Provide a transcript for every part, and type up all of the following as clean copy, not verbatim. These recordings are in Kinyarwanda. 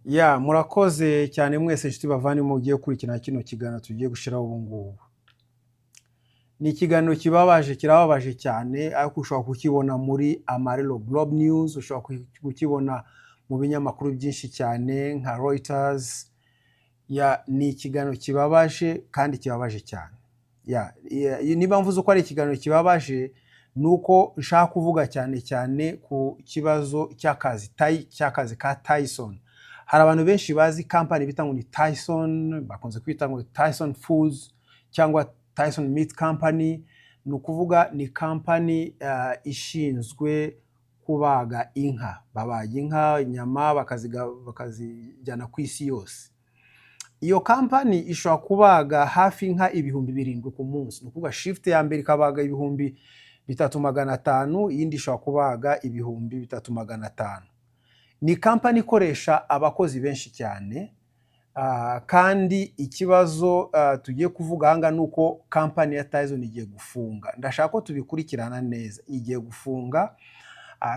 Ya, murakoze cyane mwese inshuti bavandimwe mugiye gukurikirana kino kiganiro tugiye gushyiraho ubu ngubu. Ni ikiganiro kibabaje, kirababaje cyane, ariko ushobora kukibona muri Amarillo Globe News, ushobora kukibona mu binyamakuru byinshi cyane nka Reuters. Ya, ni ikiganiro kibabaje kandi kibabaje cyane. Ya, niba mvuze uko ari ikiganiro kibabaje, ni uko nshaka kuvuga cyane cyane ku kibazo cy'akazi ka Tyson. Hari abantu benshi bazi kampani bita ngo ni Tyson, bakunze kwita ngo Tyson Foods cyangwa Tyson Meat Company. Ni ukuvuga ni kampani ishinzwe kubaga inka, babaga inka inyama bakazijyana ku isi yose. Iyo kampani ishobora kubaga hafi inka 7000 ku munsi. Ni ukuvuga shift ya mbere ikabaga 3500, iyindi ishobora kubaga 3500. Ni kampani ikoresha abakozi benshi cyane, kandi ikibazo tugiye kuvuga aha ngaha ni uko kampani ya Tyson igiye gufunga. Ndashaka ko tubikurikirana neza. Igiye gufunga,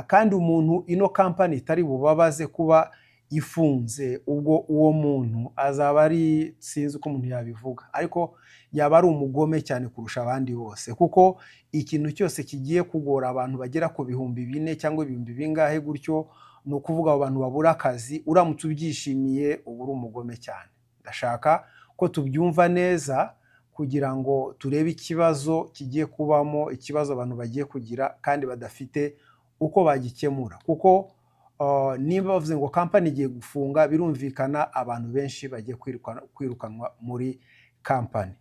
kandi umuntu ino kampani itari bubabaze kuba ifunze, ubwo uwo muntu azaba ari, sinzi uko umuntu yabivuga, ariko yaba ari umugome cyane kurusha abandi bose, kuko ikintu cyose kigiye kugora abantu bagera ku 4000 cyangwa ibihumbi bingahe gutyo, ni ukuvuga abo bantu babura akazi, uramutse ubyishimiye uba uri umugome cyane. Ndashaka ko tubyumva neza kugira ngo turebe ikibazo kigiye kubamo, ikibazo abantu bagiye kugira kandi badafite uko bagikemura, kuko niba bavuze ngo kampani igiye gufunga, birumvikana abantu benshi bagiye kwirukanwa muri kampani.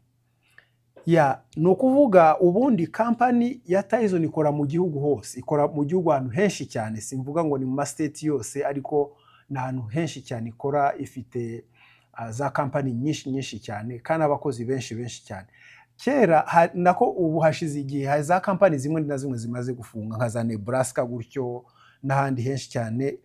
Ya, ni ukuvuga ubundi kampani ya Tyson ikora mu gihugu hose, ikora mu gihugu ahantu henshi cyane. Simvuga ngo ni mu ma state yose, ariko ni ahantu henshi cyane ikora. Ifite za kampani nyinshi nyinshi cyane kandi abakozi benshi benshi cyane. Kera nako ubu hashize igihe, hari za kampani zimwe na zimwe zimaze gufunga nka za Nebraska gutyo n'ahandi henshi cyane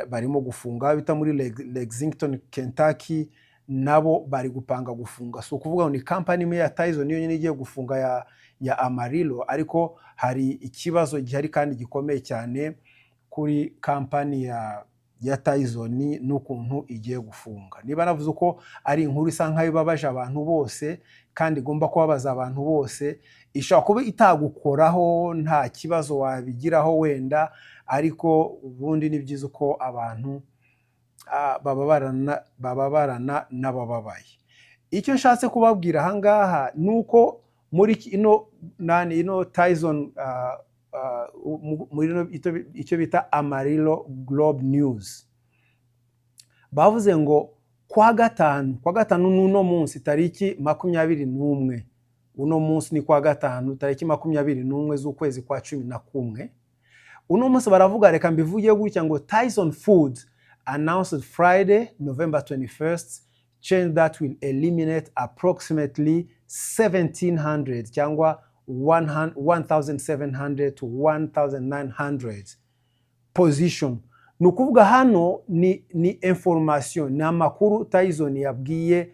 barimo gufunga, bita muri Lexington, Kentucky, nabo bari gupanga gufunga. Si ukuvuga ngo ni kampani imwe ya Tyson yonyine igiye gufunga ya Amarillo, ariko hari ikibazo gihari kandi gikomeye cyane kuri kampani ya Tyson n'ukuntu igiye gufunga. Niba navuze uko ari inkuru isa nkaho ibabaje abantu bose kandi igomba kubabaza abantu bose, ishobora kuba itagukoraho, nta kibazo wabigiraho wenda, ariko ubundi ni byiza uko abantu bababarana n'abababaye. Icyo nshatse kubabwira aha ngaha ni uko muri ino nani, ino Tyson, muri ino icyo bita Amarillo Globe News, bavuze ngo kwa gatanu n'uno munsi tariki 21, uno munsi ni kwa gatanu tariki 21 z'ukwezi kwa 11, uno munsi baravuga, reka mbivuge gutya ngo "Tyson Foods announced Friday, November 21st, change that will eliminate approximately 1700 cyangwa 1700 to 1900 position." Ni ukuvuga hano ni information, ni amakuru Tyson yabwiye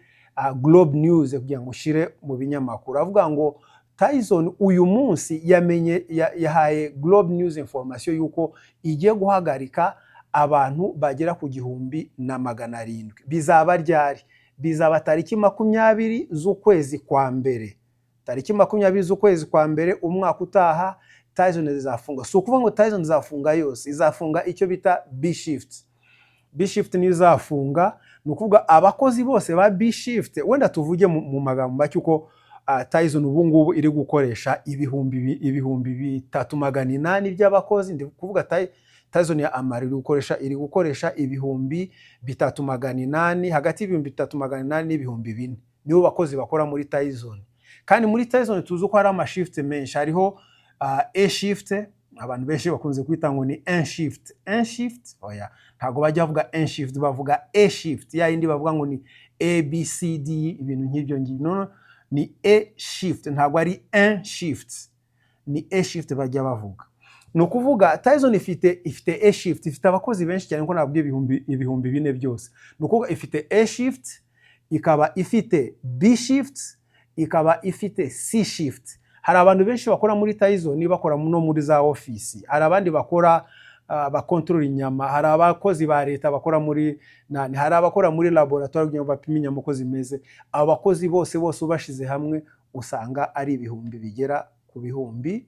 Globe News kugira ngo ushyire mu binyamakuru. Avuga ngo Tyson uyu munsi yamenye yahaye Globe News information yuko igiye guhagarika abantu bagera ku 1700. Bizaba ryari? Bizaba tariki 20 z'ukwezi kwa mbere. Tariki 20 z'ukwezi kwa mbere umwaka utaha Tyson izafunga. Si ukuvuga ngo Tyson izafunga yose, izafunga icyo bita B shift. B shift niyo izafunga. Ni ukuvuga abakozi bose ba B shift. Wenda tuvuge mu magambo make uko Tyson ubu ngubu iri gukoresha 3800 by'abakozi. Ndi kuvuga Tyson ya Amarillo iri gukoresha 3800, hagati y'3800 n'4000 nibo bakozi bakora muri Tyson. Kandi muri Tyson tuzi ko hari ama shift menshi. Hariho A shift, abantu benshi bakunze kwita ngo ni N shift. N shift, oya, ntabwo bajya bavuga N shift, bavuga A shift, ya yindi bavuga ngo ni A B C D, ibintu nk'ibyo ngibyo. No, no, ni A shift, ntabwo ari N shift, ni A shift bajya bavuga. Ni ukuvuga Tyson ifite A shift, ifite abakozi benshi cyane ko nabwo 4000 byose. Ni ukuvuga ifite A shift, ikaba ifite B shift, ikaba ifite C shift. Hari abantu benshi bakora muri Tyson, bakora no muri za office. Hari abandi bakora bakontorora inyama, hari abakozi ba leta bakora muri nani, hari abakora muri laboratoire kugira ngo bapime inyama uko zimeze. Abo bakozi bose bose ubashize hamwe usanga ari ibihumbi bigera ku bihumbi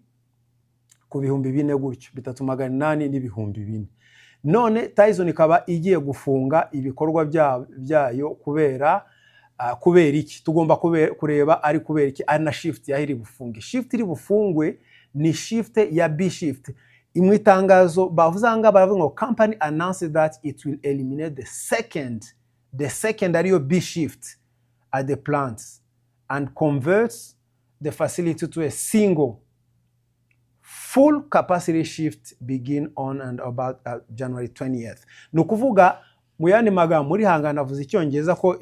4 gutyo, 3,800 n'ibihumbi 4. None Tyson ikaba igiye gufunga ibikorwa byayo kubera iki? Tugomba kureba ari kubera iki, ari na shift yaho iri bufunge. Shift iri bufungwe ni shift ya B shift. Mu itangazo bavuze aha ngaha baravuga ngo "Company announced that it will eliminate the second", ariyo B shift, "at the plants and converts the facility to a single full capacity shift begin on and about January 20th." Ni ukuvuga mu yandi magambo, muri hangana avuze Icyongereza ko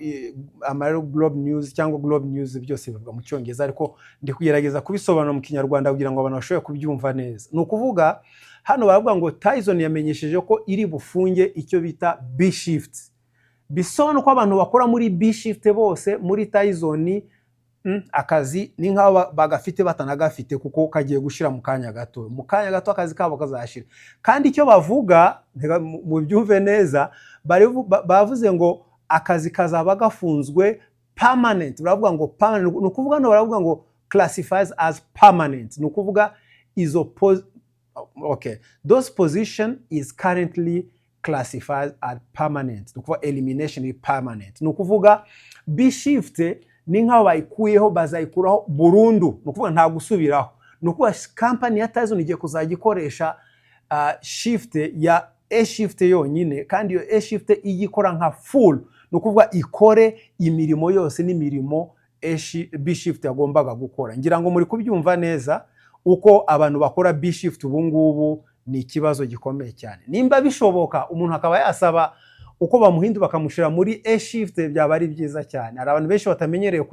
Amarillo Globe News cyangwa Globe News byose bivuga mu Cyongereza, ariko ndi kugerageza kubisobanura mu Kinyarwanda kugira ngo abantu bashobore kubyumva neza. Ni ukuvuga hano baravuga ngo Tyson yamenyesheje ko iri bufunge icyo bita B shift, bisobanura ko abantu bakora muri B shift bose muri Tyson akazi ni nk'aho bagafite batanagafite, kuko kagiye gushira mu kanya gato. Mu kanya gato akazi kabo kazashira. Kandi icyo bavuga, mubyumve neza, bavuze ngo akazi kazaba gafunzwe permanent. Baravuga ngo permanent, ni ukuvuga no baravuga ngo "classifies as permanent", ni ukuvuga izo okay, "those position is currently classified as permanent", ni ukuvuga elimination is permanent. Ni ukuvuga B shift ni nk'aho bayikuyeho, bazayikuraho burundu, ni ukuvuga nta gusubiraho. Ni ukuvuga company ya Tyson igiye kuzajya ikoresha shift ya A shift yonyine, kandi iyo A shift ijya ikora nka full, ni ukuvuga ikore imirimo yose n'imirimo B shift yagombaga gukora. Ngira ngo muri kubyumva neza uko abantu bakora B shift ubu ngubu ni ikibazo gikomeye cyane. Nimba bishoboka umuntu akaba yasaba uko bamuhindura bakamushyira muri A shift, byaba ari byiza cyane. Hari abantu benshi batamenyereye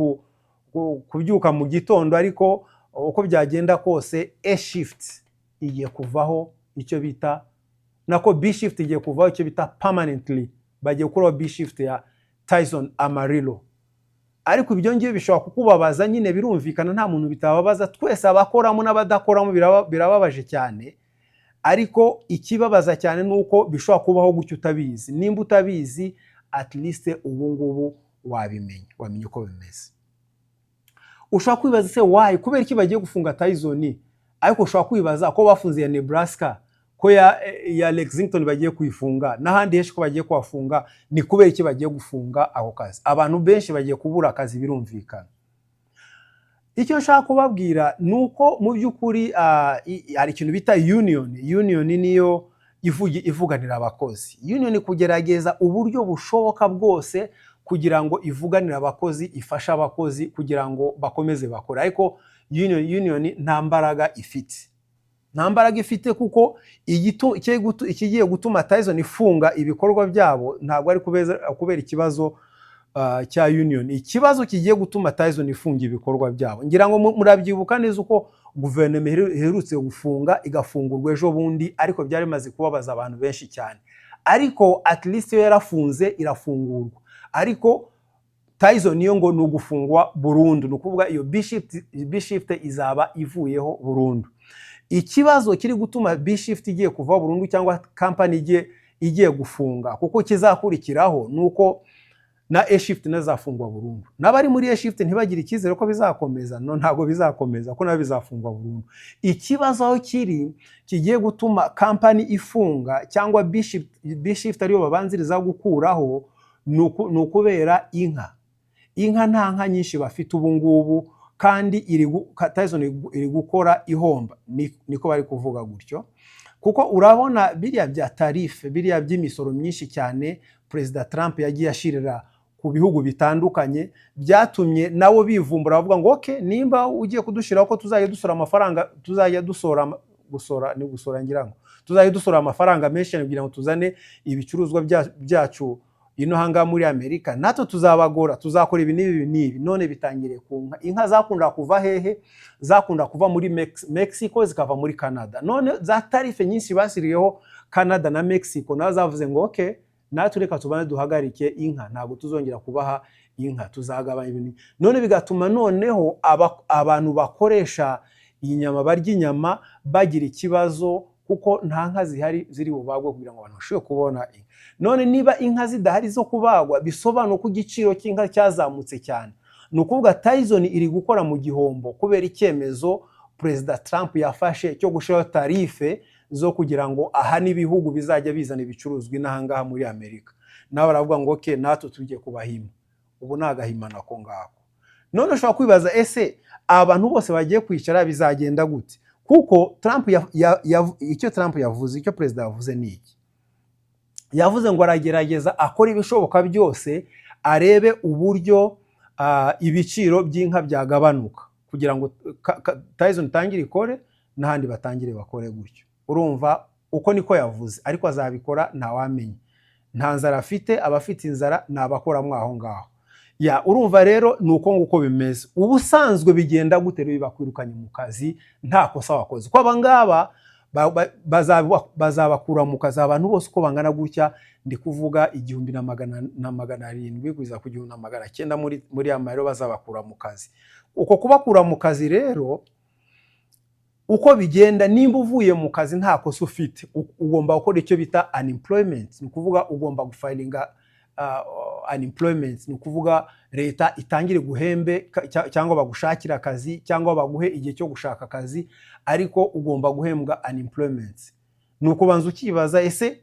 kubyuka mu gitondo, ariko uko byagenda kose A shift igiye kuvaho, icyo bita nako B shift igiye kuvaho, icyo bita permanently. Bagiye gukuraho B shift ya Tyson Amarillo. Ariko ibyo ngibyo bishobora kukubabaza nyine, birumvikana, nta muntu bitababaza. Twese abakoramo n'abadakoramo birababaje cyane. Ariko ikibabaza cyane ni uko bishobora kubaho gutyo utabizi. Nimba utabizi, at least ubu ngubu wabimenya, wamenya uko bimeze. Ushobora kwibaza se why, kubera iki bagiye gufunga Tyson? Ariko ushobora kwibaza ko bafunze ya Nebraska, ko ya Lexington bagiye kuyifunga, n'ahandi henshi ko bagiye kuhafunga, ni kubera iki bagiye gufunga ako kazi? Abantu benshi bagiye kubura akazi, birumvikana. Icyo nshaka kubabwira ni uko mu by'ukuri hari ikintu bita union. Union niyo ivuganira abakozi. Union kugerageza uburyo bushoboka bwose kugira ngo ivuganire abakozi, ifashe abakozi kugira ngo bakomeze bakore. Ariko union nta mbaraga ifite, nta mbaraga ifite, kuko ikigiye gutuma Tyson ifunga ibikorwa byabo ntabwo ari kubera ikibazo cya union. Ikibazo kigiye gutuma Tyson ifunga ibikorwa byabo, ngira ngo murabyibuka neza uko guverinoma iherutse gufunga igafungurwa ejo bundi, ariko byari bimaze kubabaza abantu benshi cyane. Ariko at least yo yarafunze irafungurwa, ariko Tyson yo ngo ni ugufungwa burundu. Ni ukuvuga iyo B shift izaba ivuyeho burundu. Ikibazo kiri gutuma B shift igiye kuvaho burundu cyangwa company igiye gufunga, kuko kizakurikiraho ni uko na A shift nazo zafungwa burundu. N'abari muri A shift ntibagire icyizere ko bizakomeza. No, ntabwo bizakomeza, ko nabo bizafungwa burundu. Ikibazo aho kiri kigiye gutuma company ifunga cyangwa B shift ariyo babanziriza gukuraho ni ukubera inka. Inka, nta nka nyinshi bafite ubu ngubu, kandi Tyson iri gukora ihomba. Niko bari kuvuga gutyo, kuko urabona biriya bya tariff, biriya by'imisoro myinshi cyane Perezida Trump yagiye ashirira ku bihugu bitandukanye, byatumye nabo bivumbura bavuga ngo "Okay, nimba ugiye kudushyiraho ko tuzajya dusora amafaranga, tuzajya dusora gusora ni gusora, ngira ngo tuzajya dusora amafaranga menshi cyane kugira ngo tuzane ibicuruzwa byacu ino hangaha muri Amerika, natwe tuzabagora, tuzakora ibi n'ibi n'ibi." None bitangiriye ku nka. Inka zakunda kuva hehe? Zakunda kuva muri Mexico, zikava muri Canada. None za tariff nyinshi bashyiriyeho Canada na Mexico, nazo zavuze ngo "Okay, natwe reka tubane duhagarike inka, ntabwo tuzongera kubaha inka, tuzagabanya ibintu." None bigatuma noneho abantu bakoresha iyi nyama, barya inyama, bagira ikibazo, Kuko nta nka zihari ziri bubagwe kugira ngo abantu bashobore kubona inka. None niba inka zidahari zo kubagwa, bisobanura ko igiciro cy'inka cyazamutse cyane. Ni ukuvuga Tyson iri gukora mu gihombo kubera icyemezo Perezida Trump yafashe cyo gushyiraho tariff zo kugira ngo ahane ibihugu bizajya bizana ibicuruzwa inaha ngaha muri Amerika. Nawe baravuga ngo okay, natwe tugiye kubahima. Ubu ni agahimano ako ngako. None ushobora kwibaza: ese abantu bose bagiye kwicara bizagenda gute? Kuko Trump icyo Trump yavuze, icyo perezida yavuze ni iki? Yavuze ngo aragerageza akora ibishoboka byose, arebe uburyo ibiciro by'inka byagabanuka kugira ngo Tyson itangire ikore n'ahandi batangire bakore gutyo. Urumva uko niko yavuze, ariko azabikora ntawamenya. Nta nzara afite, abafite inzara ni abakoramo aho ngaho. Ya, urumva rero ni uko nguko bimeze. Ubusanzwe bigenda gute rero bakwirukanye mu kazi nta kosa wakoze? Ko aba ngaba bazabakura mu kazi, abantu bose uko bangana gutya, ndi kuvuga 1700 kugeza ku 1900 muri ya mayero, bazabakura mu kazi. Uko kubakura mu kazi rero uko bigenda, nimba uvuye mu kazi nta kosa ufite, ugomba gukora icyo bita unemployment. Ni ukuvuga ugomba gufilinga unemployment. Ni ukuvuga leta itangire guhembe cyangwa bagushakire akazi cyangwa baguhe igihe cyo gushaka akazi, ariko ugomba guhembwa unemployment. Ni ukubanza ukibaza: ese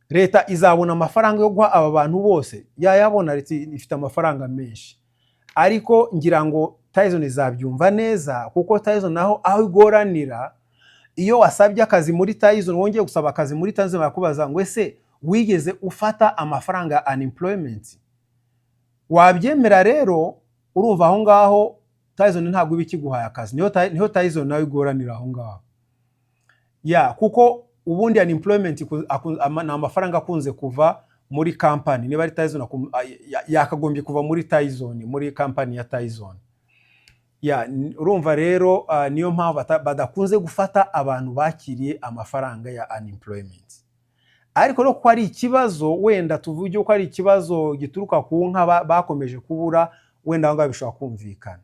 leta izabona amafaranga yo guha aba bantu bose? Yayabona, leta ifite amafaranga menshi. Ariko ngira ngo Tyson izabyumva neza, kuko Tyson naho aho igoranira, iyo wasabye akazi muri Tyson, wongeye gusaba akazi muri Tyson, barakubaza ngo: ese wigeze ufata amafaranga ya unemployment? Wabyemera rero, urumva aho ngaho Tyson ntabwo iba ikiguhaye akazi. Niho Tyson nawe igoranira aho ngaho. Ya, kuko ubundi unemployment ni amafaranga akunze kuva muri kampani. Niba ari Tyson, yakagombye kuva muri Tyson, muri kampani ya Tyson. Ya, urumva rero niyo mpamvu badakunze gufata abantu bakiriye amafaranga ya unemployment. Ariko no ko ari ikibazo, wenda tuvuge ko ari ikibazo gituruka ku nka bakomeje kubura, wenda aho ngaho bishobora kumvikana.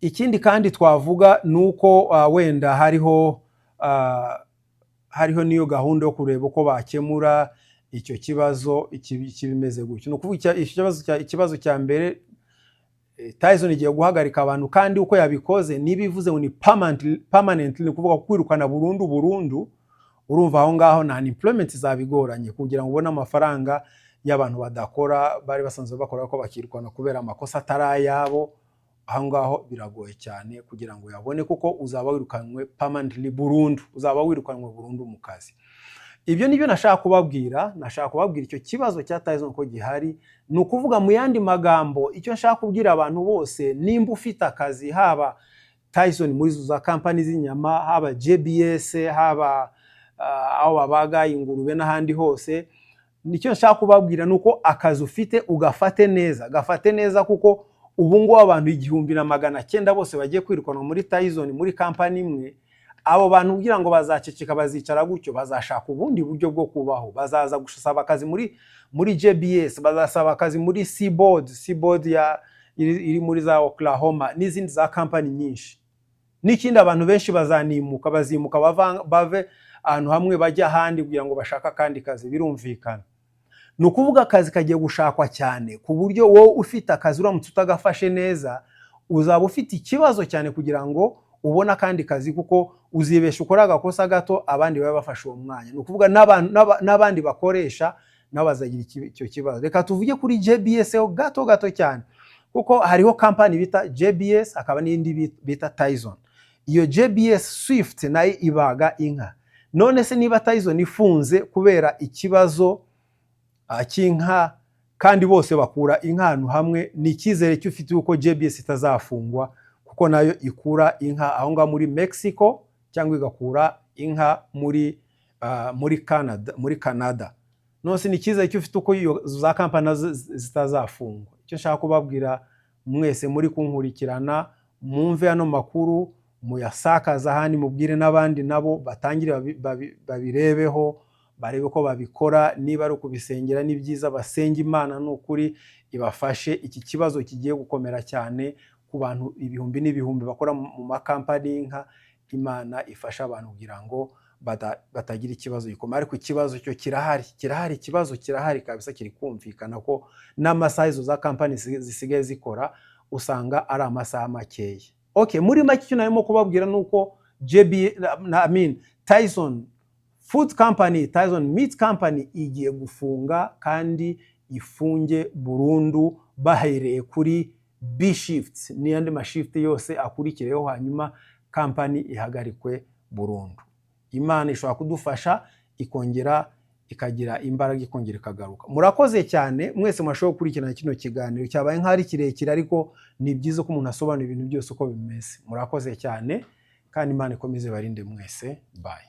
Ikindi kandi twavuga ni uko wenda hariho n'iyo gahunda yo kureba uko bakemura icyo kibazo ikibimeze gutyo. Ni ukuvuga ikibazo cya mbere, Tyson igiye guhagarika abantu, kandi uko yabikoze niba ivuze ngo ni permanent, ni ukuvuga kwirukana burundu burundu. Urumva aho ngaho na unemployment izaba igoranye kugira ngo ubone amafaranga y'abantu badakora, bari basanzwe bakora ko bakirukana kubera amakosa atari ayabo. Aho ngaho biragoye cyane kugira ngo uyabone, kuko uzaba wirukanwe permanently, burundu, uzaba wirukanwe burundu mu kazi. Ibyo nibyo nashaka kubabwira. Nashaka kubabwira icyo kibazo cya Tyson ko gihari. Ni ukuvuga mu yandi magambo, icyo nshaka kubwira abantu bose, nimba ufite akazi, haba Tyson muri izo za kampani z'inyama, haba JBS, haba aho babaga ingurube n'ahandi hose, nicyo nshaka kubabwira ni uko akazi ufite ugafate neza, gafate neza, kuko ubu ngubu abantu 1900 bose bagiye kwirukanwa muri Tyson, muri kampani imwe. Abo bantu kugira ngo bazaceceka, bazicara gutyo, bazashaka ubundi buryo bwo kubaho. Bazaza gusaba akazi muri JBS, bazasaba akazi muri Seaboard, Seaboard ya iri muri za Oklahoma n'izindi za kampani nyinshi. N'ikindi, abantu benshi bazanimuka, bazimuka bave ahantu hamwe bajya ahandi kugira ngo bashake akandi kazi. Birumvikana. Ni ukuvuga akazi kagiye gushakwa cyane, ku buryo wowe ufite akazi uramutse utagafashe neza uzaba ufite ikibazo cyane kugira ngo ubone akandi kazi, kuko uzibesha ukora agakosa gato, abandi babe bafashe uwo mwanya. Ni ukuvuga n'abandi bakoresha nabo bazagira icyo kibazo. Reka tuvuge kuri JBS ho gato gato cyane, kuko hariho kampani bita JBS, hakaba n'indi bita Tyson. Iyo JBS Swift nayo ibaga inka. None se niba Tyson ifunze kubera ikibazo cy'inka, kandi bose bakura inka ahantu hamwe, ni icyizere cy'ufite yuko JBS itazafungwa, kuko nayo ikura inka aho ngaho muri Mexico cyangwa igakura inka muri Canada? None se ni icyizere cy'ufite uko iyo za kampani nazo zitazafungwa? Icyo nshaka kubabwira mwese muri kunkurikirana, mwumve ano makuru, muyasakaza ahandi, mubwire n'abandi nabo batangire babirebeho, barebe ko babikora. Niba ari ukubisengera ni byiza, basenge Imana, ni ukuri ibafashe. Iki kibazo kigiye gukomera cyane ku bantu ibihumbi n'ibihumbi bakora mu makampani y'inka. Imana ifasha abantu kugira ngo batagira ikibazo gikomeye. Ariko ikibazo cyo kirahari, kirahari, ikibazo kirahari kabisa. Kiri kumvikana ko n'amasaha izo za kampani zisigaye zikora usanga ari amasaha makeya. Okay, muri make icyo narimo kubabwira ni uko JB na, I mean, Tyson Food Company, Tyson Meat Company igiye gufunga kandi ifunge burundu, bahereye kuri B shift n'iyandi mashift yose akurikireho, hanyuma kampani ihagarikwe burundu. Imana ishobora kudufasha ikongera ikagira imbaraga, ikongera ikagaruka. Murakoze cyane mwese mwashoboye gukurikirana kino kiganiro. Cyabaye nk'aho ari kirekire, ariko ni byiza ko umuntu asobanura ibintu byose uko bimeze. Murakoze cyane kandi Imana ikomeze barinde mwese. Bye.